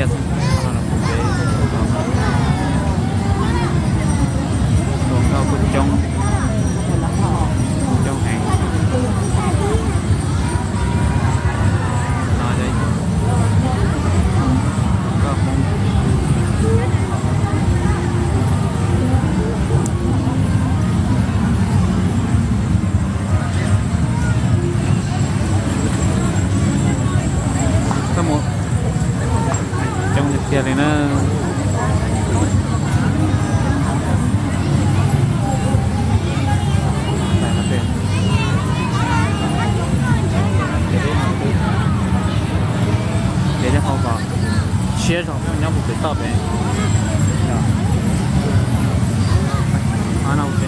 Tuaj nkauj kuj coob, coob heev. Koj mus coob tiag tiag li na. Ces nyob hauv kom siab zog nyob mus pem toj pem. No mus